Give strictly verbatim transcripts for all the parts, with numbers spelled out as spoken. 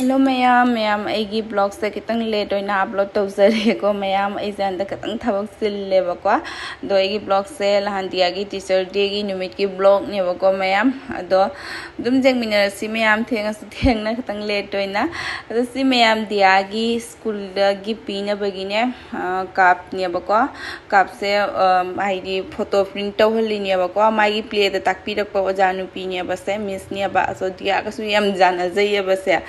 Hello ꯃꯌꯥꯝ, ꯃꯌꯥꯝ ꯑꯩꯒꯤ ꯕ꯭ꯂꯣꯒꯁꯦ ꯈꯤꯇꯪ ꯂꯦꯠ ꯑꯣꯏꯅ ꯑꯞꯂꯣꯗ ꯇꯧꯖꯔꯦꯀꯣ ꯃꯌꯥꯝ, ꯑꯩꯁꯦ ꯍꯟꯗꯛ ꯈꯤꯇꯪ ꯊꯕꯛ ꯆꯤꯜꯂꯦꯕꯀꯣ꯫ ꯑꯗꯣ ꯑꯩꯒꯤ ꯕ꯭ꯂꯣꯒꯁꯦ ꯅꯍꯥꯟ ꯗꯤꯌꯥꯒꯤ ꯇꯤꯆꯔ ꯗꯦꯒꯤ ꯅꯨꯃꯤꯠꯀꯤ ꯕ꯭ꯂꯣꯒꯅꯦꯕꯀꯣ ꯃꯌꯥꯝ꯫ ꯑꯗꯣ ꯑꯗꯨꯝ ꯌꯦꯡꯃꯤꯟꯅꯔꯁꯤ ꯃꯌꯥꯝ, ꯊꯦꯡꯉꯁꯨ ꯊꯦꯡꯅ ꯈꯤꯇꯪ ꯂꯦꯠ ꯑꯣꯏꯅ꯫ ꯑꯗꯣ ꯁꯤ ꯃꯌꯥꯝ ꯗꯤꯌꯥꯒꯤ ꯁ꯭ꯀꯨꯜꯗ ꯒꯤꯐ ꯄꯤꯅꯕꯒꯤꯅꯦ, ꯑ, ꯀꯥꯞꯅꯦꯕꯀꯣ꯫ ꯀꯥꯞꯁꯦ, ꯑ, ꯍꯥꯏꯗꯤ ꯐꯣꯇꯣ ꯄ꯭ꯔꯤꯟ ꯇꯧꯍꯜꯂꯤꯅꯦꯕꯀꯣ꯫ ꯃꯥꯒꯤ ꯄ꯭ꯂꯦꯗ ꯇꯥꯛꯄꯤꯔꯛꯄ ꯑꯣꯖꯥ ꯅꯨꯄꯤꯅꯦꯕꯁꯦ, ꯃꯤꯁꯅꯦꯕ꯫ ꯑꯁꯣ ꯗꯤꯌꯥꯒꯁꯨ ꯌꯥꯝ ꯌꯥꯅꯖꯩꯌꯦꯕꯁꯦ꯫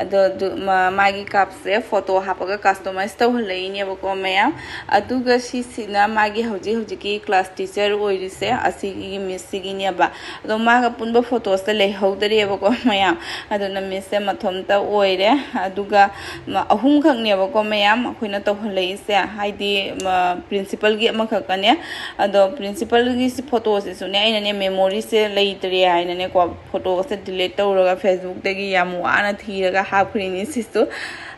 ꯑꯗꯣ ꯑꯗꯨ, ꯃꯥ-, ꯃꯥꯒꯤ ꯀꯥꯞꯁꯦ ꯐꯣꯇꯣ ꯍꯥꯞꯄꯒ ꯀꯁꯇꯃꯥꯏꯁ ꯇꯧꯍꯜꯂꯛꯏꯅꯦꯕꯀꯣ ꯃꯌꯥꯝ꯫ ꯑꯗꯨꯒ ꯁꯤꯁꯤꯅ ꯃꯥꯒꯤ ꯍꯧꯖꯤꯛ ꯍꯧꯖꯤꯛꯀꯤ ꯀ꯭ꯂꯥꯁ ꯇꯤꯆꯔ ꯑꯣꯏꯔꯤꯁꯦ, ꯑꯁꯤꯒꯤ ꯃꯤꯁꯁꯤꯒꯤꯅꯦꯕ꯫ ꯑꯗꯣ ꯃꯥꯒ ꯄꯨꯟꯕ ꯐꯣꯇꯣꯁꯦ ꯂꯩꯍꯧꯗꯔꯦꯕꯀꯣ ꯃꯌꯥꯝ꯫ ꯑꯗꯨꯅ ꯃꯤꯁꯁꯦ ꯃꯊꯣꯝꯇ ꯑꯣꯏꯔꯦ꯫ ꯑꯗꯨꯒ ꯃ-, ꯑꯍꯨꯝꯈꯛꯅꯦꯕꯀꯣ ꯃꯌꯥꯝ ꯑꯩꯈꯣꯏꯅ ꯇꯧꯍꯜꯂꯛꯏꯁꯦ꯫ ꯍꯥꯏꯗꯤ, ꯃ-, ꯄ꯭ꯔꯤꯟꯁꯤꯄꯜꯒꯤ ꯑꯃꯈꯛꯀꯅꯦ꯫ ꯑꯗꯣ ꯄ꯭ꯔꯤꯟꯁꯤꯄꯜꯒꯤ ꯁꯤ ꯐꯣꯇꯣꯁꯤꯁꯨꯅꯦ, ꯑꯩꯅꯅꯦ ꯃꯦꯃꯣꯔꯤꯁꯦ ꯂꯩꯇ꯭ꯔꯦ ꯍꯥꯏꯅꯅꯦꯀꯣ, ꯐꯣꯇꯣꯁꯦ ꯗꯤꯂꯤꯠ ꯇꯧꯔꯒ ꯐꯦꯁꯕꯨꯛꯇꯒꯤ ꯌꯥꯝ ꯋꯥꯅ ꯊꯤꯔꯒ ꯍꯥꯞꯈ꯭ꯔꯤꯅꯤ ꯁꯤꯁꯨ꯫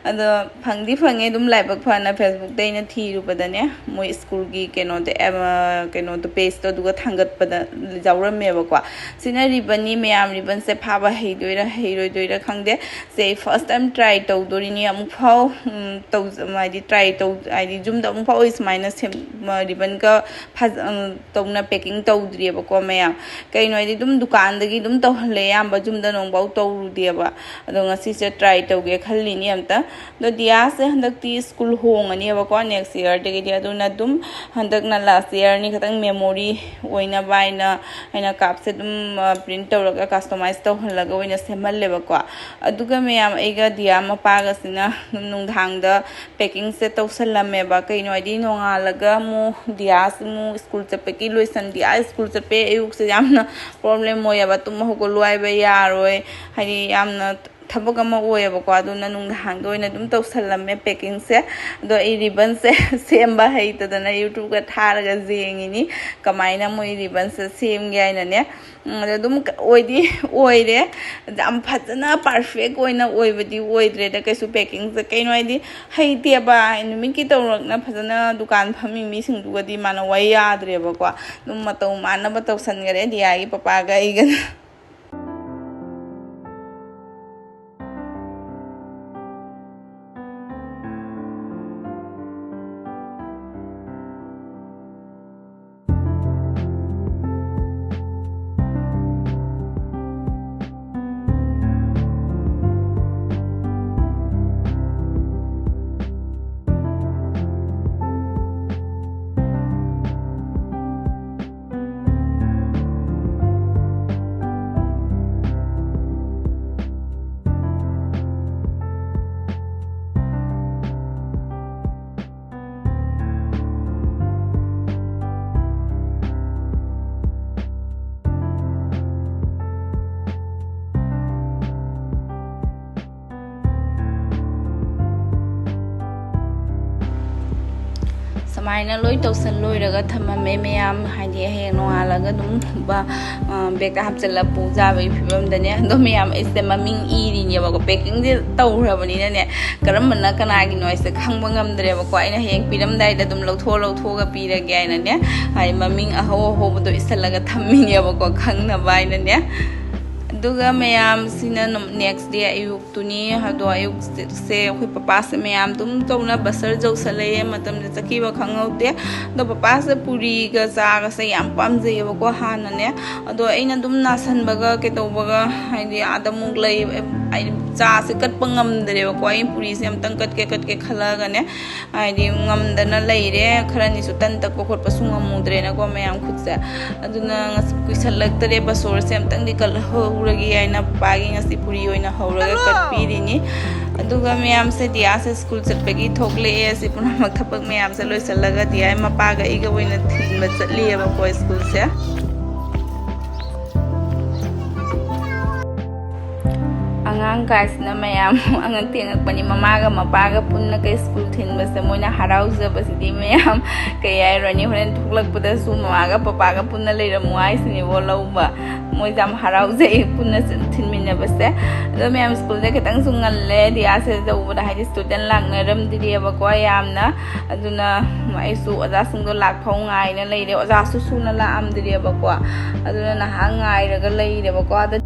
ꯑꯗꯣ ꯐꯪꯗꯤ ꯐꯪꯉꯦ ꯑꯗꯨꯝ ꯂꯥꯏꯕꯛ ꯐꯅ ꯐꯦꯁꯕꯨꯛꯇ ꯑꯩꯅ ꯊꯤꯔꯨꯕꯗꯅꯦ, ꯃꯣꯏ ꯁ꯭ꯀꯨꯜꯒꯤ ꯀꯩꯅꯣꯗ, ꯑꯦꯝ, ꯑ, ꯀꯩꯅꯣꯗꯣ, ꯄꯦꯖꯇꯣ ꯑꯗꯨꯒ ꯊꯥꯡꯒꯠꯄꯗ ꯌꯥꯎꯔꯝꯃꯦꯕꯀꯣ꯫ ꯁꯤꯅ ꯔꯤꯕꯟꯅꯤ ꯃꯌꯥꯝ, ꯔꯤꯕꯟꯁꯦ ꯐꯥꯕ ꯍꯩꯗꯣꯏꯔꯥ ꯍꯩꯔꯣꯏꯗꯣꯏꯔꯥ ꯈꯪꯗꯦ꯫ ꯁꯦ ꯑꯩ ꯐꯥꯔꯁ ꯇꯥꯏꯝ ꯇ꯭ꯔꯥꯏ ꯇꯧꯗꯣꯔꯤꯅꯤ꯫ ꯑꯃꯨꯛꯐꯥꯎ, ꯎꯝ, ꯇꯧ-, ꯍꯥꯏꯗꯤ ꯇ꯭ꯔꯥꯏ ꯇꯧ-, ꯍꯥꯏꯗꯤ ꯌꯨꯝꯗ ꯑꯃꯨꯛꯐꯥꯎ ꯑꯩ ꯁꯨꯃꯥꯏꯅ ꯁꯦꯝ-, ꯃ-, ꯔꯤꯕꯟꯒ ꯐꯖ-, ꯎꯝ, ꯇꯧꯅ ꯄꯦꯀꯤꯡ ꯇꯧꯗ꯭ꯔꯤꯑꯕꯀꯣ ꯃꯌꯥꯝ꯫ ꯀꯩꯅꯣ ꯍꯥꯏꯗꯤ ꯑꯗꯨꯝ ꯗꯨꯀꯥꯟꯗꯒꯤ ꯑꯗꯨꯝ ꯇꯧꯍꯜꯂꯦ ꯑꯌꯥꯝꯕ, ꯌꯨꯝꯗ ꯅꯣꯡꯐꯥꯎ ꯇꯧꯔꯨꯗꯦꯕ꯫ ꯑꯗꯣ ꯉꯁꯤꯁꯦ ꯇ꯭ꯔꯥꯏ ꯇꯧꯒꯦ ꯈꯜꯂꯤꯅꯤ ꯑꯝꯇ꯫ ꯑꯗꯣ ꯗꯤꯌꯥꯁꯦ ꯍꯟꯗꯛꯇꯤ ꯁ꯭ꯀꯨꯜ ꯍꯣꯡꯉꯅꯦꯕꯀꯣ ꯅꯦꯛꯁ ꯏꯌꯔꯗꯒꯤꯗꯤ꯫ ꯑꯗꯨꯅ ꯑꯗꯨꯝ ꯍꯟꯗꯛꯅ ꯂꯥꯁ ꯏꯌꯔꯅꯤ, ꯈꯤꯇꯪ ꯃꯦꯃꯣꯔꯤ ꯑꯣꯏꯅꯕ ꯍꯥꯏꯅ ꯑꯩꯅ ꯀꯥꯞꯁꯦ ꯑꯗꯨꯝ, ꯑ, ꯄ꯭ꯔꯤꯟ ꯇꯧꯔꯒ ꯀꯁꯇꯃꯥꯏꯁ ꯇꯧꯍꯜꯂꯒ ꯑꯣꯏꯅ ꯁꯦꯝꯍꯜꯂꯦꯕꯀꯣ꯫ ꯑꯗꯨꯒ ꯃꯌꯥꯝ ꯑꯩꯒ ꯗꯤꯌꯥ ꯃꯄꯥꯒꯁꯤꯅ ꯑꯗꯨꯝ ꯅꯨꯡꯗꯥꯡꯗ ꯄꯦꯀꯤꯡꯁꯦ ꯇꯧꯁꯜꯂꯝꯃꯦꯕ꯫ ꯀꯩꯅꯣ ꯍꯥꯏꯗꯤ ꯅꯣꯡꯉꯥꯜꯂꯒ ꯑꯃꯨꯛ ꯗꯤꯌꯥꯁ ꯑꯃꯨꯛ ꯁ꯭ꯀꯨꯜ ꯆꯠꯄꯒꯤ ꯂꯣꯏꯁꯟ-, ꯗꯤꯌꯥ ꯁ꯭ꯀꯨꯜ ꯆꯠꯄꯩ ꯑꯌꯨꯛꯁꯦ ꯌꯥꯝꯅ ꯄ꯭ꯔꯣꯕ꯭ꯂꯦꯝ ꯑꯣꯏꯌꯦꯕ, ꯇꯨꯝꯕ ꯍꯧꯒꯠꯂꯨ ꯍꯥꯏꯕ ꯌꯥꯔꯣꯏ, ꯍꯥꯏꯗꯤ ꯌꯥꯝꯅ ꯊꯕꯛ ꯑꯃ ꯑꯣꯏꯌꯦꯕꯀꯣ꯫ ꯑꯗꯨꯅ ꯅꯨꯡꯗꯥꯡꯗ ꯑꯣꯏꯅ ꯑꯗꯨꯝ ꯇꯧꯁꯜꯂꯝꯃꯦ ꯄꯦꯀꯤꯡꯁꯦ꯫ ꯑꯗꯣ ꯑꯩ ꯔꯤꯕꯟꯁꯦ ꯁꯦꯝꯕ ꯍꯩꯇꯗꯅ ꯌꯨꯇ꯭ꯌꯨꯕꯀ ꯊꯥꯔꯒ ꯌꯦꯡꯉꯤꯅꯤ, ꯀꯃꯥꯏꯅ ꯃꯣꯏ ꯔꯤꯕꯟꯁꯦ ꯁꯦꯝꯒꯦ ꯍꯥꯏꯅꯅꯦ꯫ ꯎꯝ, ꯑꯗꯣ ꯑꯗꯨꯝ ꯀ-, ꯑꯣꯏꯗꯤ ꯑꯣꯏꯔꯦ꯫ ꯌꯥꯝ ꯐꯖꯅ ꯄꯔꯐꯦꯛ ꯑꯣꯏꯅ ꯑꯣꯏꯕꯗꯤ ꯑꯣꯏꯗ꯭ꯔꯦꯗ ꯀꯩꯁꯨ ꯄꯦꯀꯤꯡꯁꯦ꯫ ꯀꯩꯅꯣ ꯍꯥꯏꯗꯤ ꯍꯩꯇꯦꯕ, ꯅꯨꯃꯤꯠꯀꯤ ꯇꯧꯔꯛꯅ ꯐꯖꯅ ꯗꯨꯀꯥꯟ ꯐꯝꯃꯤ ꯃꯤꯁꯤꯡꯗꯨꯒꯗꯤ ꯃꯥꯟꯅꯧ ꯍꯥꯏ ꯌꯥꯗ꯭ꯔꯦꯕꯀꯣ꯫ ꯑꯗꯨꯝ ꯃꯇꯧ ꯃꯥꯟꯅꯕ ꯇꯧꯁꯟꯈꯔꯦ ꯗꯤꯌꯥꯒꯤ ꯄꯄꯥꯒ ꯑꯩꯒꯅ꯫ ꯁꯨꯃꯥꯏꯅ ꯂꯣꯏ ꯇꯧꯁꯜ ꯂꯣꯏꯔꯒ ꯊꯝꯃꯝꯃꯦ ꯃꯌꯥꯝ, ꯍꯥꯏꯗꯤ ꯍꯌꯦꯡ ꯅꯣꯡꯉꯥꯜꯂꯒ ꯑꯗꯨꯝ ꯕ-, ꯑ, ꯕꯦꯒꯇ ꯍꯥꯞꯆꯤꯜꯂ ꯄꯨ ꯌꯥꯕꯒꯤ ꯐꯤꯕꯝꯗꯅꯦ꯫ ꯑꯗꯣ ꯃꯌꯥꯝ, ꯑꯩꯁꯦ ꯃꯃꯤꯡ ꯏꯔꯤꯅꯦꯕꯀꯣ, ꯄꯦꯀꯤꯡꯁꯦ ꯇꯧꯈ꯭ꯔꯕꯅꯤꯅꯅꯦ, ꯀꯔꯝꯕꯅ ꯀꯅꯥꯒꯤꯅꯣ ꯍꯥꯏꯁꯦ ꯈꯪꯕ ꯉꯝꯗ꯭ꯔꯦꯕꯀꯣ꯫ ꯑꯩꯅ ꯍꯌꯦꯡ ꯄꯤꯔꯝꯗꯥꯏꯗ ꯑꯗꯨꯝ ꯂꯧꯊꯣꯛꯑ ꯂꯧꯊꯣꯛꯑꯒ ꯄꯤꯔꯒꯦ ꯍꯥꯏꯅꯅꯦ, ꯍꯥꯏꯗꯤ ꯃꯃꯤꯡ ꯑꯍꯧ ꯑꯍꯧꯕꯗꯣ ꯏꯁꯜꯂꯒ ꯊꯝꯃꯤꯅꯦꯕꯀꯣ, ꯈꯪꯅꯕ ꯍꯥꯏꯅꯅꯦ꯫ ꯑꯗꯨꯒ ꯃꯌꯥꯝꯁꯤꯅ ꯅꯨꯝ-, next day ꯑꯌꯨꯛ ꯇꯨꯅꯤ꯫ ꯑꯗꯣ ꯑꯌꯨꯛꯁꯦ ꯑꯩꯈꯣꯏ ꯄꯄꯥꯁꯦ ꯃꯌꯥꯝ ꯑꯗꯨꯝ ꯇꯧꯅ ꯕꯁꯔ ꯌꯧꯁꯜꯂꯛꯑꯦ, ꯃꯇꯝꯁꯦ ꯆꯠꯈꯤꯕ ꯈꯪꯍꯧꯗꯦ꯫ ꯑꯗꯣ ꯄꯄꯥꯁꯦ ꯄꯨꯔꯤꯒ ꯆꯥꯒꯁꯦ ꯌꯥꯝ ꯄꯥꯝꯖꯩꯌꯦꯕꯀꯣ ꯍꯥꯟꯅꯅꯦ꯫ ꯑꯗꯣ ꯑꯩꯅ ꯑꯗꯨꯝ ꯅꯥꯁꯟꯕꯒ ꯀꯩꯗꯧꯕꯒ, ꯍꯥꯏꯗꯤ ꯑꯥꯗ ꯑꯃꯨꯛ ꯂꯩ, ꯍꯥꯏꯗꯤ ꯆꯥꯁꯦ ꯀꯠꯄ ꯉꯝꯗ꯭ꯔꯦꯕꯀꯣ꯫ ꯑꯩ ꯄꯨꯔꯤꯁꯦ ꯑꯝꯇꯪ ꯀꯠꯀꯦ ꯀꯠꯀꯦ ꯈꯜꯂꯒꯅꯦ, ꯍꯥꯏꯗꯤ ꯉꯝꯗꯅ ꯂꯩꯔꯦ꯫ ꯈꯔꯅꯤꯁꯨ ꯇꯟ ꯇꯛꯄ ꯈꯣꯠꯄꯁꯨ ꯉꯝꯃꯨꯗ꯭ꯔꯦꯅꯀꯣ ꯃꯌꯥꯝ ꯈꯨꯠꯁꯦ꯫ ꯑꯗꯨꯅ ꯉꯁꯤ ꯀꯨꯏꯁꯜꯂꯛꯇꯔꯦ, ꯕꯁꯣꯔꯁꯦ ꯑꯝꯇꯪꯗꯤ ꯀꯠꯍꯧꯔꯒꯦ ꯍꯥꯏꯅ ꯄꯄꯥꯒꯤ ꯉꯁꯤ ꯄꯨꯔꯤ ꯑꯣꯏꯅ ꯍꯧꯔꯒ ꯀꯠꯄꯤꯔꯤꯅꯤ꯫ ꯑꯗꯨꯒ ꯃꯌꯥꯝꯁꯦ ꯗꯤꯌꯥꯁꯦ ꯁ꯭ꯀꯨꯜ ꯆꯠꯄꯒꯤ ꯊꯣꯛꯂꯛꯑꯦ꯫ ꯑꯁꯤ ꯄꯨꯝꯅꯃꯛ ꯊꯕꯛ ꯃꯌꯥꯝꯁꯦ ꯂꯣꯏꯁꯤꯜꯂꯒ ꯗꯤꯌꯥ ꯃꯄꯥꯒ ꯑꯩꯒ ꯑꯣꯏꯅ ꯊꯤꯟꯕ ꯆꯠꯂꯤꯑꯕꯀꯣ ꯁ꯭ꯀꯨꯜꯁꯦ꯫ ꯑꯉꯥꯡ ꯀꯥꯏꯁꯤꯅ ꯃꯌꯥꯝ ꯑꯉꯛ ꯊꯦꯡꯉꯛꯄꯅꯤ꯫ ꯃꯃꯥꯒ ꯃꯄꯥꯒ ꯄꯨꯟꯅ ꯀꯩ ꯁ꯭ꯀꯨꯜ ꯊꯤꯟꯕꯁꯦ ꯃꯣꯏꯅ ꯍꯔꯥꯎꯖꯕꯁꯤꯗꯤ ꯃꯌꯥꯝ ꯀꯩ ꯍꯥꯏꯔꯨꯔꯅꯤ꯫ ꯍꯣꯔꯦꯟ ꯊꯣꯛꯂꯛꯄꯗꯁꯨ ꯃꯃꯥꯒ ꯄꯄꯥꯒ ꯄꯨꯟꯅ ꯂꯩꯔꯝꯃꯨ ꯍꯥꯏꯁꯤꯅꯦꯕꯣ ꯂꯧꯕ꯫ ꯃꯣꯏꯁꯦ ꯌꯥꯝ ꯍꯔꯥꯎꯖꯩ ꯄꯨꯟꯅ ꯆꯠ-, ꯊꯤꯟꯃꯤꯟꯅꯕꯁꯦ꯫ ꯑꯗꯣ ꯃꯌꯥꯝ ꯁ꯭ꯀꯨꯜꯁꯦ ꯈꯤꯇꯪꯁꯨ ꯉꯜꯂꯦ꯫ ꯗꯤꯌꯥꯁꯦ ꯌꯧꯕꯗ ꯍꯥꯏꯗꯤ ꯁ꯭ꯇꯨꯗꯦꯟ ꯂꯥꯛꯅꯔꯝꯗ꯭ꯔꯤꯑꯕꯀꯣ ꯌꯥꯝꯅ꯫ ꯑꯗꯨꯅ ꯑꯩꯁꯨ ꯑꯣꯖꯥꯁꯤꯡꯗꯣ ꯂꯥꯛꯐꯧ ꯉꯥꯏꯅ ꯂꯩꯔꯦ꯫ ꯑꯣꯖꯥꯁꯨ ꯁꯨꯅ ꯂꯥꯛꯑꯝꯗ꯭ꯔꯤꯑꯕꯀꯣ꯫ ꯑꯗꯨꯅ ꯅꯍꯥꯛ ꯉꯥꯏꯔꯒ ꯂꯩꯔꯦꯕꯀꯣ꯫ ꯑꯗ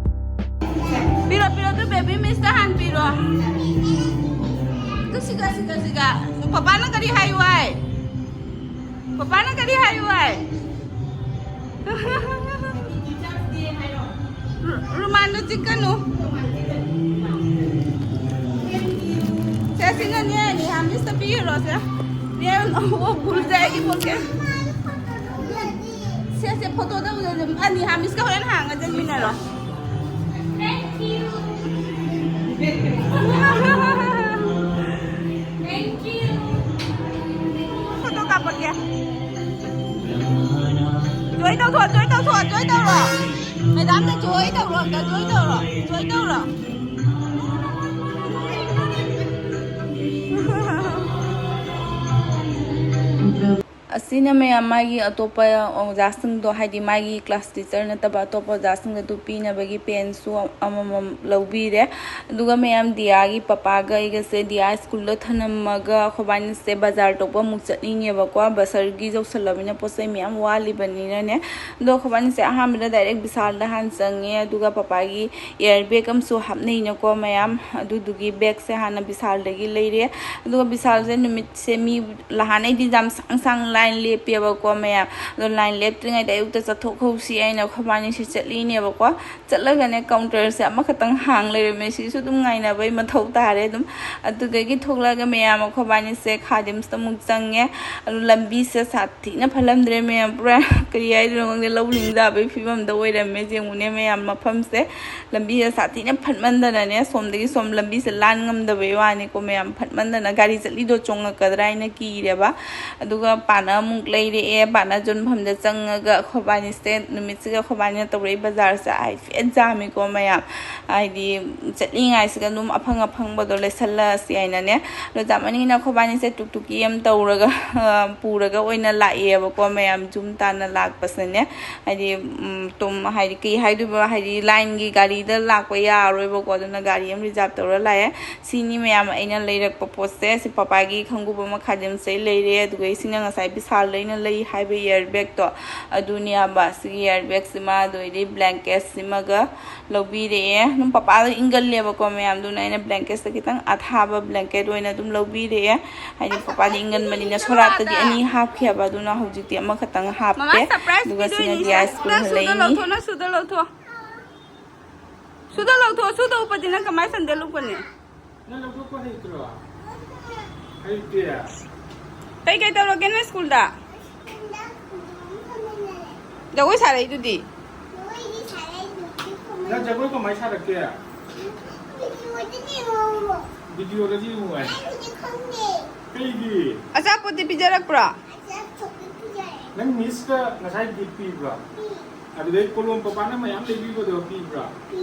ꯄꯤꯔꯣ, ꯄꯤꯔꯣ, ꯑꯗꯨ ꯕꯦꯕꯤ ꯃꯤꯁꯇ ꯍꯥꯟ ꯄꯤꯔꯣ꯫ ꯑꯗꯨ ꯁꯤꯒ, ꯁꯤꯒ, ꯁꯤꯒ꯫ ꯄꯄꯥꯅ ꯀꯔꯤ ꯍꯥꯏꯌꯨ ꯍꯥꯏ? ꯄꯄꯥꯅ ꯀꯔꯤ ꯍꯥꯏꯌꯨ ꯍꯥꯏ? ꯔꯨ-, ꯔꯨꯃꯥꯟꯗꯣ ꯆꯤꯛꯀꯅꯨ꯫ ꯁꯦ, ꯁꯤꯅꯅꯦ, ꯅꯦꯍꯥ ꯃꯤꯁꯇ ꯄꯤꯔꯨꯔꯣ, ꯁꯦ꯫ ꯅꯦ, ꯑꯣ, ꯒꯨꯜꯁꯦ ꯑꯩꯒꯤ ꯄꯣꯀꯦꯠ꯫ ꯁꯦ, ꯁꯦ, ꯐꯣꯇꯣꯗ ꯎꯅ-, ꯑ, ꯅꯦꯍꯥ ꯃꯤꯁꯀ ꯍꯣꯔꯦꯟ ꯍꯥꯡꯉ ꯆꯠꯃꯤꯟꯅꯔꯣ꯫ Thank you. Thank you. Photo ꯀꯥꯞꯄꯛꯀꯦ꯫ ꯖꯣꯏ ꯇꯧꯊꯣꯛꯑꯣ, ꯖꯣꯏ ꯇꯧꯊꯣꯛꯑꯣ, ꯖꯣꯏ ꯇꯧꯔꯣ꯫ ꯃꯦꯗꯥꯝꯗ ꯖꯣꯏ ꯇꯧꯔꯣ, ꯑꯝꯇ ꯖꯣꯏ ꯇꯧꯔꯣ, ꯖꯣꯏ ꯇꯧꯔꯣ꯫ ꯑꯁꯤꯅ ꯃꯌꯥꯝ ꯃꯥꯒꯤ ꯑꯇꯣꯞꯄ ꯑꯣꯖꯥꯁꯤꯡꯗꯣ, ꯍꯥꯏꯗꯤ ꯃꯥꯒꯤ ꯀ꯭ꯂꯥꯁ ꯇꯤꯆꯔ ꯅꯠꯇꯕ ꯑꯇꯣꯞꯄ ꯑꯣꯖꯥꯁꯤꯡꯗ ꯑꯗꯨ ꯄꯤꯅꯕꯒꯤ ꯄꯦꯟꯁꯨ ꯑꯃꯃꯝ ꯂꯧꯕꯤꯔꯦ꯫ ꯑꯗꯨꯒ ꯃꯌꯥꯝ ꯗꯤꯌꯥꯒꯤ ꯄꯄꯥꯒ ꯑꯩꯒꯁꯦ ꯗꯤꯌꯥ ꯁ꯭ꯀꯨꯜꯗ ꯊꯅꯝꯃꯒ ꯑꯩꯈꯣꯏꯕꯥꯅꯤꯁꯦ ꯕꯖꯥꯔ ꯇꯧꯕ ꯑꯃꯨꯛ ꯆꯠꯅꯤꯡꯉꯦꯕꯀꯣ, ꯕꯁꯔꯒꯤ ꯌꯧꯁꯜꯂꯕꯅꯤꯅ ꯄꯣꯠ ꯆꯩ ꯃꯌꯥꯝ ꯋꯥꯠꯂꯤꯕꯅꯤꯅꯅꯦ꯫ ꯑꯗꯣ ꯑꯩꯈꯣꯏꯕꯥꯅꯤꯁꯦ ꯑꯍꯥꯟꯕꯗ ꯗꯥꯏꯔꯦꯛ ꯕꯤꯁꯥꯜꯗ ꯍꯥꯟꯅ ꯆꯪꯉꯦ, ꯑꯗꯨꯒ ꯄꯄꯥꯒꯤ ꯏꯌꯥꯔ ꯕꯦꯒ ꯑꯃꯁꯨ ꯍꯥꯞꯅꯩꯅꯀꯣ ꯃꯌꯥꯝ, ꯑꯗꯨꯗꯨꯒꯤ ꯕꯦꯒꯁꯦ ꯍꯥꯟꯅ ꯕꯤꯁꯥꯜꯗꯒꯤ ꯂꯩꯔꯦ꯫ ꯑꯗꯨꯒ ꯕꯤꯁꯥꯜꯁꯦ ꯅꯨꯃꯤꯠꯁꯦ ꯃꯤ ꯅꯍꯥꯟꯅꯩꯗꯤ ꯌꯥꯝ ꯁꯥꯡ ꯁꯥꯡ ꯂꯥꯏꯟ ꯂꯦꯞꯄꯦꯕꯀꯣ ꯃꯌꯥꯝ꯫ ꯑꯗꯣ ꯂꯥꯏꯟ ꯂꯦꯞꯇ꯭ꯔꯤꯉꯩꯗ ꯑꯌꯨꯛꯇ ꯆꯠꯊꯣꯛꯍꯧꯁꯤ ꯍꯥꯏꯅ ꯑꯩꯈꯣꯏꯕꯥꯅꯤꯁꯦ ꯆꯠꯂꯤꯅꯦꯕꯀꯣ꯫ ꯆꯠꯂꯒꯅꯦ ꯀꯥꯎꯟꯇꯔꯁꯦ ꯑꯃꯈꯛꯇꯪ ꯍꯥꯡ ꯂꯩꯔꯝꯃꯦ꯫ ꯁꯤꯁꯨ ꯑꯗꯨꯝ ꯉꯥꯏꯅꯕꯩ ꯃꯊꯧ ꯇꯥꯔꯦ ꯑꯗꯨꯝ꯫ ꯑꯗꯨꯗꯒꯤ ꯊꯣꯛꯂꯛꯑꯒ ꯃꯌꯥꯝ ꯑꯩꯈꯣꯏꯕꯥꯅꯤꯁꯦ ꯈꯥꯗꯤꯝꯁꯇ ꯑꯃꯨꯛ ꯆꯪꯉꯦ꯫ ꯑꯗꯨ ꯂꯝꯕꯤꯁꯦ ꯁꯥꯊꯤꯅ ꯐꯠꯂꯝꯗ꯭ꯔꯦ ꯃꯌꯥꯝ, ꯄꯨꯔꯥ ꯀꯔꯤ ꯍꯥꯏꯗꯣꯏꯅꯣ ꯈꯪꯗꯦ, ꯂꯧ ꯂꯤꯡꯖꯥꯕꯒꯤ ꯐꯤꯕꯝꯗ ꯑꯣꯏꯔꯝꯃꯦ꯫ ꯌꯦꯡꯉꯨꯅꯦ ꯃꯌꯥꯝ, ꯃꯐꯝꯁꯦ ꯂꯝꯕꯤꯁꯦ ꯁꯥꯊꯤꯅ ꯐꯠꯃꯟꯗꯅꯅꯦ, ꯁꯣꯝꯗꯒꯤ ꯁꯣꯝ ꯂꯝꯕꯤꯁꯦ ꯂꯥꯟ ꯉꯝꯗꯕꯩ ꯋꯥꯅꯤꯀꯣ ꯃꯌꯥꯝ, ꯐꯠꯃꯟꯗꯅ ꯒꯥꯔꯤ ꯆꯠꯂꯤꯗꯣ ꯆꯣꯡꯉꯛꯀꯗ꯭ꯔꯥ ꯍꯥꯏꯅ ꯀꯤꯔꯦꯕ꯫ ꯑꯗꯨꯒ ꯄꯥꯅ ꯑꯃꯨꯛ ꯂꯩꯔꯛꯑꯦ꯫ ꯄꯥꯅ ꯌꯣꯟꯐꯝꯗ ꯆꯪꯉꯒ ꯑꯩꯈꯣꯏꯕꯥꯅꯤꯁꯦ, ꯅꯨꯃꯤꯠꯁꯤꯒ ꯑꯩꯈꯣꯏꯕꯥꯅꯤꯅ ꯇꯧꯔꯛꯏ ꯕꯖꯥꯔꯁꯦ ꯍꯥꯏꯐꯦꯠ ꯌꯥꯝꯃꯤꯀꯣ ꯃꯌꯥꯝ, ꯍꯥꯏꯗꯤ ꯆꯠꯂꯤꯉꯥꯏꯁꯤꯗ ꯑꯗꯨꯝ ꯑꯐꯪ ꯑꯐꯪꯕꯗꯣ ꯂꯩꯁꯜꯂꯁꯤ ꯍꯥꯏꯅꯅꯦ꯫ ꯑꯗꯣ ꯆꯥꯃꯅꯤꯅ ꯑꯩꯈꯣꯏꯕꯥꯅꯤꯁꯦ ꯇꯨꯛ ꯇꯨꯛꯀꯤ ꯑꯃ ꯇꯧꯔꯒ ꯄꯨꯔꯒ ꯑꯣꯏꯅ ꯂꯥꯛꯑꯦꯕꯀꯣ ꯃꯌꯥꯝ, ꯖꯨꯝ ꯇꯥꯅ ꯂꯥꯛꯄꯁꯤꯅꯦ꯫ ꯍꯥꯏꯗꯤ ꯎꯝ, ꯇꯨꯝ ꯍꯥꯏꯗꯤ ꯀꯩ ꯍꯥꯏꯗꯣꯏꯕ, ꯍꯥꯏꯗꯤ ꯂꯥꯏꯟꯒꯤ ꯒꯥꯔꯤꯗ ꯂꯥꯛꯄ ꯌꯥꯔꯔꯣꯏꯕꯀꯣ, ꯑꯗꯨꯅ ꯒꯥꯔꯤ ꯑꯃ ꯔꯤꯖꯥꯞ ꯇꯧꯔ ꯂꯥꯛꯑꯦ꯫ ꯁꯤꯅꯤ ꯃꯌꯥꯝ ꯑꯩꯅ ꯂꯩꯔꯛꯄ ꯄꯣꯠꯁꯦ꯫ ꯁꯤ ꯄꯄꯥꯒꯤ ꯈꯪꯒꯨꯕ ꯑꯃ ꯈꯥꯗꯤꯝꯁꯦ ꯂꯩꯔꯦ, ꯑꯗꯨꯒ ꯁꯤꯅ ꯉꯁꯥꯏ ꯕꯤꯁꯥꯜꯗ ꯑꯩꯅ ꯂꯩ ꯍꯥꯏꯕ ꯏꯌꯥꯔ ꯕꯦꯒꯇꯣ ꯑꯗꯨꯅꯦꯕ꯫ ꯁꯤꯒꯤ ꯏꯌꯥꯔ ꯕꯦꯒꯁꯤꯃ, ꯑꯗꯨꯗꯩꯗꯤ ꯕ꯭ꯂꯦꯡꯀꯦꯠꯁꯤꯃꯒ ꯂꯧꯕꯤꯔꯛꯑꯦ꯫ ꯑꯗꯨꯝ ꯄꯄꯥꯗꯣ ꯏꯪꯒꯜꯂꯦꯕꯀꯣ ꯃꯌꯥꯝ, ꯑꯗꯨꯅ ꯑꯩꯅ ꯕ꯭ꯂꯦꯡꯀꯦꯠꯁꯦ ꯈꯤꯇꯪ ꯑꯊꯥꯕ ꯕ꯭ꯂꯦꯡꯀꯦꯠ ꯑꯣꯏꯅ ꯑꯗꯨꯝ ꯂꯧꯕꯤꯔꯛꯑꯦ꯫ ꯍꯥꯏꯗꯤ ꯄꯄꯥꯗꯤ ꯏꯪꯒꯟꯕꯅꯤꯅ ꯁꯣꯔꯥꯠꯇꯗꯤ ꯑꯅꯤ ꯍꯥꯞꯈꯤꯑꯕ, ꯑꯗꯨꯅ ꯍꯧꯖꯤꯛꯇꯤ ꯑꯃꯈꯛꯇꯪ ꯍꯥꯞꯄꯦ꯫ ꯑꯗꯨꯒ ꯁꯤꯅ ꯗꯤꯌꯥ ꯁ꯭ꯀꯨꯜ ꯍꯜꯂꯛꯏꯅꯤ꯫ ꯁꯨꯗ ꯂꯧꯊꯣꯛꯑꯣ, ꯁꯨꯗ ꯎꯞꯄꯗꯤ ꯅꯪ ꯀꯃꯥꯏ ꯁꯟꯗꯦꯜ ꯎꯞꯀꯅꯤ? ꯅꯪ ꯂꯧꯊꯣꯛꯄ ꯍꯩꯇ꯭ꯔꯣ? ꯍꯩꯇꯦ꯫ ꯀꯩ ꯀꯩ ꯇꯧꯔꯒꯦ ꯅꯣꯏ ꯁ꯭ꯀꯨꯜꯗ? ꯖꯒꯣꯏ ꯁꯥꯔꯛꯏꯗꯨꯗꯤ? ꯅꯪ ꯖꯒꯣꯏ ꯀꯃꯥꯏ ꯁꯥꯔꯛꯀꯦ? ꯚꯤꯗꯤꯑꯣꯗꯗꯤ ꯌꯦꯡꯉꯨ ꯍꯥꯏ꯫ ꯀꯩꯒꯤ? ꯑꯆꯥꯄꯣꯠꯇꯤ ꯄꯤꯖꯔꯛꯄ꯭ꯔꯣ? ꯅꯪ ꯃꯤꯁꯀ ꯉꯁꯥꯏ ꯒꯤꯐ ꯄꯤꯕ꯭ꯔꯣ? ꯑꯗꯨꯗꯩ ꯀꯣꯂꯣꯝ ꯄꯄꯥꯅ ꯃꯌꯥꯝ ꯂꯩꯕꯤꯕꯗꯣ ꯄꯤꯕ꯭ꯔꯣ?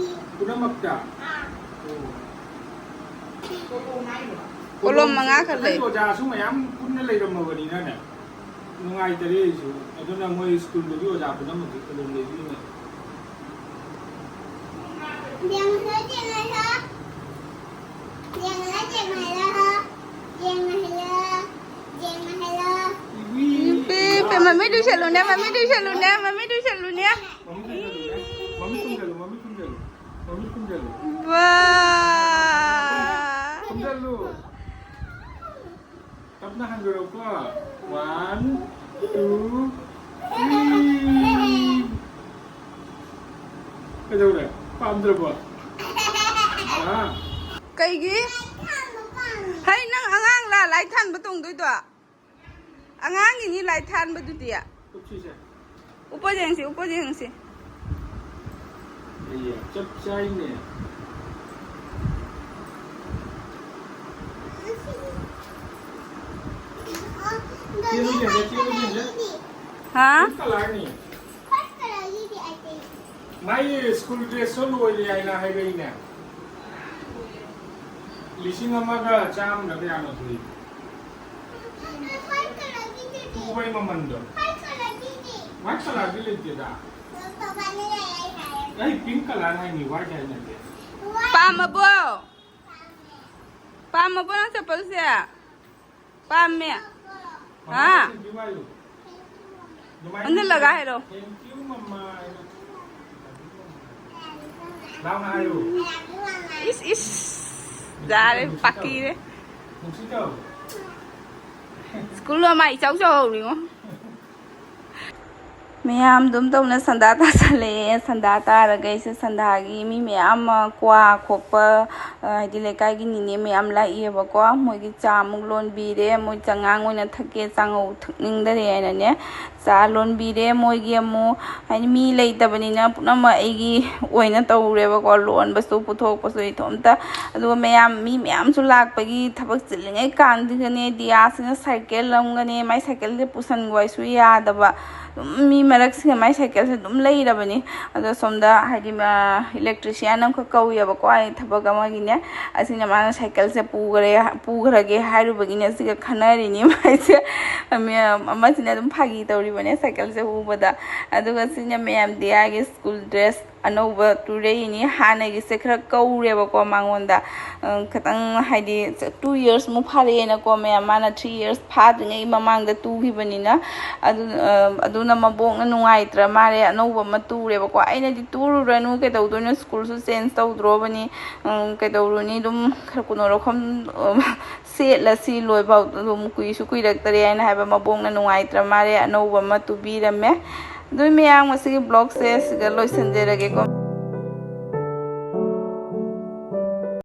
ꯄꯨꯝꯅꯃꯛꯇ? ꯑꯣ꯫ ꯀꯣꯂꯣꯝ ꯃꯉꯥ ꯈꯛ ꯂꯩ꯫ ꯑꯣꯖꯥꯁꯨ ꯃꯌꯥꯝ ꯄꯨꯟꯅ ꯂꯩꯔꯝꯃꯕꯅꯤꯅꯅꯦ꯫ ꯅꯨꯡꯉꯥꯏꯇꯔꯦ ꯑꯩꯁꯨ꯫ ꯑꯗꯨꯅ ꯃꯣꯏ ꯁ꯭ꯀꯨꯜꯗꯨꯒꯤ ꯑꯣꯖꯥ ꯄꯨꯝꯅꯃꯛꯀꯤ ꯀꯣꯂꯣꯝ ꯂꯩꯕꯤꯌꯨꯅꯦ꯫ ꯌꯦꯡꯉꯁꯤ, ꯌꯦꯡꯉꯁꯤ꯫ ꯌꯦꯡꯉꯁꯤ, ꯌꯦꯡꯉꯁꯤ꯫ ꯌꯦꯡꯉꯁꯤ, ꯌꯦꯡꯉꯁꯤ꯫ ꯏꯕꯤ꯫ ꯏꯕꯤ, ꯏꯕꯤ, ꯃꯃꯤꯠ ꯎꯏꯁꯜꯂꯨꯅꯦ, ꯃꯃꯤꯠ ꯎꯏꯁꯜꯂꯨꯅꯦ, ꯃꯃꯤꯠ ꯎꯏꯁꯜꯂꯨꯅꯦ꯫ ꯃꯃꯤꯠ ꯎꯏꯁꯜꯂꯨꯅꯦ, ꯃꯃꯤꯠ ꯈꯨꯝꯖꯜꯂꯨ, ꯃꯃꯤꯠ ꯈꯨꯝꯖꯜꯂꯨ, ꯃꯃꯤꯠ ꯈꯨꯝꯖꯜꯂꯨ꯫ ꯋꯥ꯫ ꯈꯨꯝꯖꯜꯂꯨ꯫ ꯇꯞꯅ ꯍꯟꯕꯤꯔꯛꯎꯀꯣ꯫ One, two, three. ꯀꯩꯗꯧꯔꯦ? ꯄꯥꯝꯗ꯭ꯔꯕꯣ? ꯑꯥ꯫ ꯀꯩꯒꯤ? ꯍꯩ, ꯅꯪ ꯑꯉꯥꯡꯂ ꯂꯥꯏ ꯊꯥꯟꯕ ꯇꯣꯡꯗꯣꯏꯗꯣ? ꯑꯉꯥꯡꯒꯤꯅꯤ ꯂꯥꯏ ꯊꯥꯟꯕꯗꯨꯗꯤ꯫ ꯎꯞꯁꯤꯁꯦ꯫ ꯎꯞꯄ ꯌꯦꯡꯁꯤ, ꯎꯞꯄ ꯌꯦꯡꯁꯤ꯫ ꯑꯩꯌꯥ, ꯆꯞ ꯆꯥꯏꯅꯦ꯫ ꯆꯦꯜꯂꯨ ꯌꯦꯡꯁꯦ, ꯆꯦꯜꯂꯨ ꯌꯦꯡꯁꯦ꯫ ꯍꯥ? Pink colourꯅꯤ꯫ ꯃꯥꯏ ꯁ꯭ꯀꯨꯜ ꯗ꯭ꯔꯦꯁꯁꯨ ꯂꯣꯏꯔꯦ ꯍꯥꯏꯅ ꯍꯥꯏꯔꯛꯏꯅꯦ꯫ ꯂꯤꯁꯤꯡ ꯑꯃꯒ ꯆꯥꯝꯃꯗ ꯀꯌꯥꯅꯣ ꯊꯣꯛꯏ? ꯇꯨꯕꯩ ꯃꯃꯟꯗꯣ꯫ ꯋꯥꯏꯠ ꯀꯂꯔꯗꯤ ꯂꯩꯇꯦꯗ꯫ ꯑꯩ ꯄꯤꯡ ꯀꯂꯔ ꯍꯥꯏꯅꯤ, ꯋꯥꯏꯠ ꯍꯥꯏꯅꯗꯦ꯫ ꯄꯥꯝꯃꯕꯣ? ꯄꯥꯝꯃꯕꯣ ꯅꯪ ꯆꯄꯜꯁꯦ? ꯄꯥꯝꯃꯦ꯫ ꯃꯃꯥ ꯍꯥ? Thank you ꯍꯥꯏꯌꯨ꯫ ꯑꯗꯨꯃꯥꯏꯅ ꯑꯣꯟꯁꯤꯜꯂꯒ ꯍꯥꯏꯔꯣ꯫ Thank you, ꯃꯃꯥ ꯍꯥꯏꯅ꯫ ꯂꯥꯎꯅ ꯍꯥꯏꯌꯨ꯫ ꯏꯁ, ꯏꯁ꯫ ꯌꯥꯔꯦ, ꯅꯨꯡꯁꯤꯠ ꯇꯧ꯫ ꯄꯥꯀꯤꯔꯦ꯫ ꯅꯨꯡꯁꯤꯠ ꯇꯧ꯫ ꯁ꯭ꯀꯨꯜ ꯑꯃ ꯏꯆꯥꯎ ꯆꯥꯎꯍꯧꯔꯤꯉꯣ꯫ ꯃꯌꯥꯝ ꯑꯗꯨꯝ ꯇꯧꯅ ꯁꯟꯗꯥ ꯇꯥꯁꯜꯂꯛꯑꯦ꯫ ꯁꯟꯗꯥ ꯇꯥꯔꯒ ꯑꯩꯁꯦ ꯁꯟꯗꯥꯒꯤ ꯃꯤ ꯃꯌꯥꯝ ꯑꯃ ꯀ꯭ꯋꯥ ꯈꯣꯛꯄ, ꯑ, ꯍꯥꯏꯗꯤ ꯂꯩꯀꯥꯏꯒꯤ ꯅꯤꯅꯦ ꯃꯌꯥꯝ ꯂꯥꯛꯏꯌꯦꯕꯀꯣ꯫ ꯃꯣꯏꯒꯤ ꯆꯥ ꯑꯃꯨꯛ ꯂꯣꯟꯕꯤꯔꯦ꯫ ꯃꯣꯏ ꯆꯉꯥꯡ ꯑꯣꯏꯅ ꯊꯛꯀꯦ, ꯆꯥꯉꯧ ꯊꯛꯅꯤꯡꯗꯔꯦ ꯍꯥꯏꯅꯅꯦ꯫ ꯆꯥ ꯂꯣꯟꯕꯤꯔꯦ꯫ ꯃꯣꯏꯒꯤ ꯑꯃꯨꯛ ꯍꯥꯏꯗꯤ ꯃꯤ ꯂꯩꯇꯕꯅꯤꯅ ꯄꯨꯝꯅꯃꯛ ꯑꯩꯒꯤ ꯑꯣꯏꯅ ꯇꯧꯔꯦꯕꯀꯣ꯫ ꯂꯣꯟꯕꯁꯨ, ꯄꯨꯊꯣꯛꯄꯁꯨ ꯏꯇꯣꯝꯇ꯫ ꯑꯗꯨꯒ ꯃꯌꯥꯝ, ꯃꯤ ꯃꯌꯥꯝꯁꯨ ꯂꯥꯛꯄꯒꯤ ꯊꯕꯛ ꯆꯤꯜꯂꯤꯉꯩ ꯀꯥꯟꯗꯨꯗꯅꯦ ꯗꯤꯌꯥꯁꯤꯅ ꯁꯥꯏꯀꯜ ꯑꯃꯒꯅꯦ, ꯃꯥꯏ ꯁꯥꯏꯀꯜꯁꯦ ꯄꯨꯁꯟꯈꯣ ꯍꯥꯏꯁꯨ ꯌꯥꯗꯕ꯫ ꯑꯗꯨꯝ ꯃꯤ ꯃꯔꯛꯁꯤꯗ ꯃꯥꯏ ꯁꯥꯏꯀꯜꯁꯦ ꯑꯗꯨꯝ ꯂꯩꯔꯕꯅꯤ꯫ ꯑꯗꯣ ꯁꯣꯝꯗ ꯍꯥꯏꯗꯤ ꯏꯂꯦꯛꯇ꯭ꯔꯤꯁꯤꯌꯥꯟ ꯑꯃꯈꯛ ꯀꯧꯏꯕꯀꯣ, ꯑꯩ ꯊꯕꯛ ꯑꯃꯒꯤꯅꯦ꯫ ꯑꯁꯤꯅ ꯃꯥꯅ ꯁꯥꯏꯀꯜꯁꯦ ꯄꯨꯈꯔꯦ, ꯄꯨꯈ꯭ꯔꯒꯦ ꯍꯥꯏꯔꯨꯕꯒꯤꯅꯦ ꯁꯤꯒ ꯈꯟꯅꯔꯤꯅꯤ ꯃꯥꯏꯁꯦ꯫ ꯃꯌꯥꯝ ꯑꯃꯁꯤꯅ ꯑꯗꯨꯝ ꯐꯥꯒꯤ ꯇꯧꯔꯤꯕꯅꯦ ꯁꯥꯏꯀꯜꯁꯦ ꯎꯕꯗ꯫ ꯑꯗꯨꯒ ꯁꯤꯅ ꯃꯌꯥꯝ ꯗꯤꯌꯥꯒꯤ ꯁ꯭ꯀꯨꯜ ꯗ꯭ꯔꯦꯁ ꯑꯅꯧꯕ ꯇꯨꯔꯛꯏꯅꯤ꯫ ꯍꯥꯟꯅꯒꯤꯁꯦ ꯈꯔ ꯀꯧꯔꯦꯕꯀꯣ ꯃꯉꯣꯟꯗ꯫ ꯑ, ꯈꯤꯇꯪ ꯍꯥꯏꯗꯤ ꯇꯨ ꯌꯔꯁꯃꯨꯛ ꯐꯥꯔꯛꯑꯦꯅꯀꯣ ꯃꯌꯥꯝ꯫ ꯃꯥꯅ ꯊ꯭ꯔꯤ ꯌꯔꯁ ꯐꯥꯗ꯭ꯔꯤꯉꯩ ꯃꯃꯥꯡꯗ ꯇꯨꯈꯤꯕꯅꯤꯅ꯫ ꯑꯗꯨ, ꯑ, ꯑꯗꯨꯅ ꯃꯕꯣꯛꯅ ꯅꯨꯡꯉꯥꯏꯇ꯭ꯔ ꯃꯥꯜꯂꯦ, ꯑꯅꯧꯕ ꯑꯃ ꯇꯨꯔꯦꯕꯀꯣ꯫ ꯑꯩꯅꯗꯤ ꯇꯨꯔꯨꯔꯅꯨ, ꯀꯩꯗꯧꯗꯣꯏꯅꯣ, ꯁ꯭ꯀꯨꯜꯁꯨ ꯆꯦꯟꯖ ꯇꯧꯗ꯭ꯔꯣꯕꯅꯤ, ꯎꯝ, ꯀꯩꯗꯧꯔꯨꯅꯤ, ꯑꯗꯨꯝ ꯈꯔ ꯀꯨꯅꯣꯔꯣꯈꯝ, ꯑ, ꯁꯦꯠꯂꯁꯤ ꯂꯣꯏꯐꯥꯎ, ꯑꯗꯨꯝ ꯀꯨꯏꯁꯨ ꯀꯨꯏꯔꯛꯇꯔꯦ ꯍꯥꯏꯅ ꯍꯥꯏꯕ꯫ ꯃꯕꯣꯛꯅ ꯅꯨꯡꯉꯥꯏꯇ꯭ꯔ ꯃꯥꯜꯂꯦ, ꯑꯅꯧꯕ ꯑꯃ ꯇꯨꯕꯤꯔꯝꯃꯦ꯫ ꯑꯗꯨ ꯃꯌꯥꯝ, ꯉꯁꯤꯒꯤ ꯕ꯭ꯂꯣꯒꯁꯦ ꯁꯤꯗ ꯂꯣꯏꯁꯤꯟꯖꯔꯒꯦꯀꯣ꯫